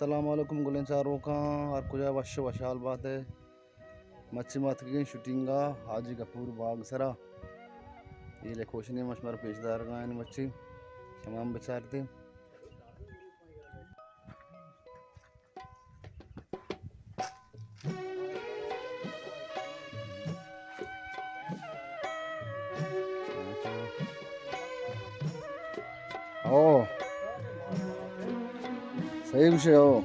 السلام علیکم گلیں چاروکاں، ہر کجا وش و وشحال بات ئے۔ مچی ما اتکگیں شوٹنگ ءَ حاجی غفور باغ سرا۔ اے لوکیشن ءَ ما شمارا پیش دارگا ایں مچی۔ شما ہم بچارتے۔ او۔ صحیح گوشے، او۔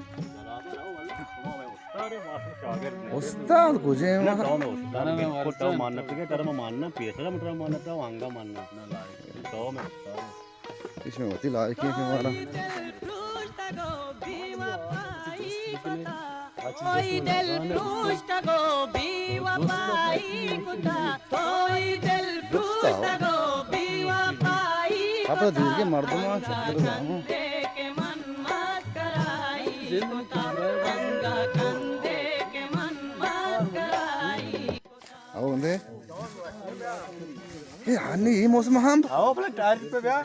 استاد کجے؟ نہ، تو میں استاد، بالکل تو ماننا، تو ماننا، پیسرا مٹرا ماننا، تو آنگا ماننا۔ تو میں استاد۔ اس میں ہوتی لائق ہے ہمارا۔ کوئی دل پروشتگ و بے وفائی کتا، کوئی دل پروشتگ و بے وفائی کتا۔ اپنا دیر کے مردم آ چھتر جانو۔ کندے کہ من مسکرائی کتا، انگا کندے کہ من مسکرائی۔ او بندے۔ اے ہنی اے موسم ہم۔ او بلا ٹائر پہ بیا۔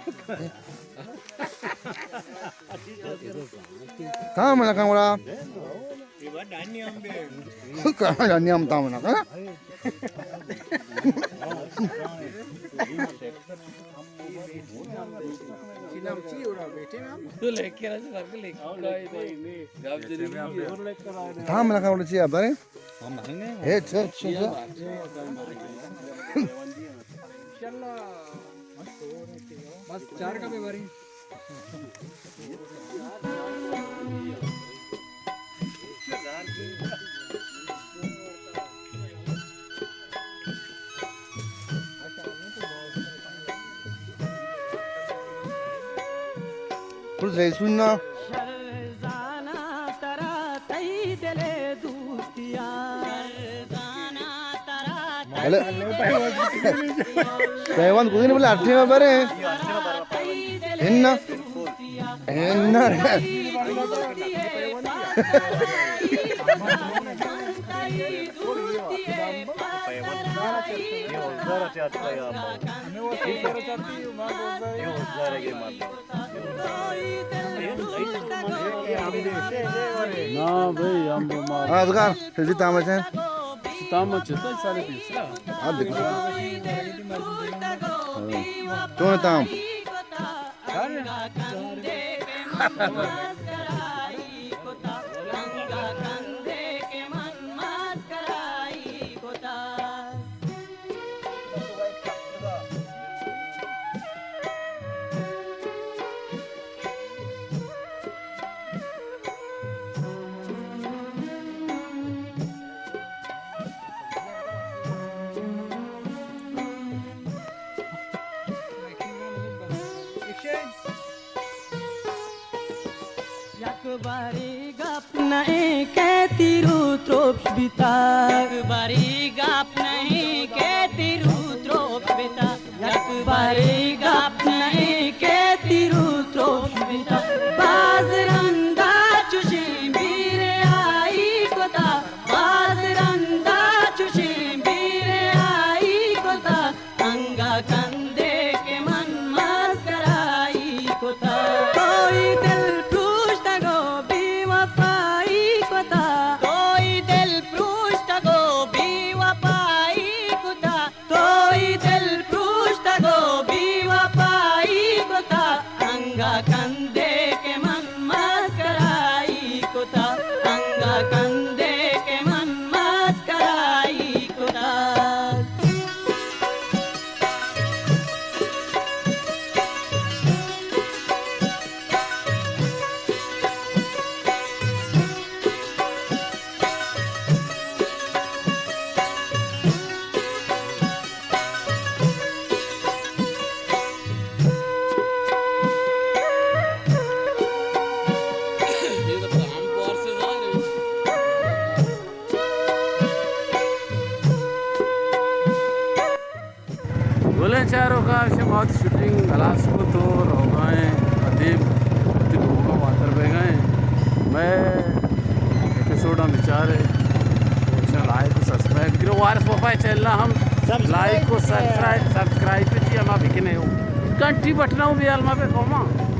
تام نہ کن وڑا۔ کہاں جانی ہم تام نہ کن۔ تو لے کے آ، سر کے لے کے آ۔ تام نہ کن وڑا چیا بارے۔ ہچ، ہچ، ہچ۔ بس چار کا بے باری۔ پر زیسون نا۔ بلے پیوند کدی نہ، بلے اٹھی میں برے۔ ہن نہ۔ ہن نہ۔ نا بھائی، ہم بیمار۔ ہاں، ازگار، پھر بھی تام اچھے۔ تام اچھے تو سارے پیسرا۔ ہاں، دیکھو۔ ہاں۔ تو تام۔ یک بارے گپ نئے کہ تیرو تروپش بیتا۔ یک بارے گپ نئے کہ تیرو تروپش بیتا۔ یک بارے گپ نئے کہ تیرو تروپش بیتا۔ باز رندا چوشیں بیر آئی کتا۔ باز رندا چوشیں بیر آئی کتا۔ انگا کندے کہ من مسکرائی کتا۔ توئی دل پروشتگ و بے وفائی کتا۔ توئی دل پروشتگ و بے وفائی کتا۔ توئی دل پروشتگ و بے وفائی کتا۔ انگا کندے کہ من مسکرائی کتا۔ انگا کندے کہ من مسکرائی کتا۔ گلیں چاروکاں، شما وتی شوٹنگ ہلاس کت و روگا ایں، ادیب وتی لوگا واتر بیگا ایں۔ مئے ایپیسوڈاں بچارے، لائک و سبسکرائب کرو۔ وارث وفا چینل ہم لائک و سبسکرائب، سبسکرائب چی ہما بکنے ہو۔ گھنٹی بٹنا ہوں بیال ما پہ قوما۔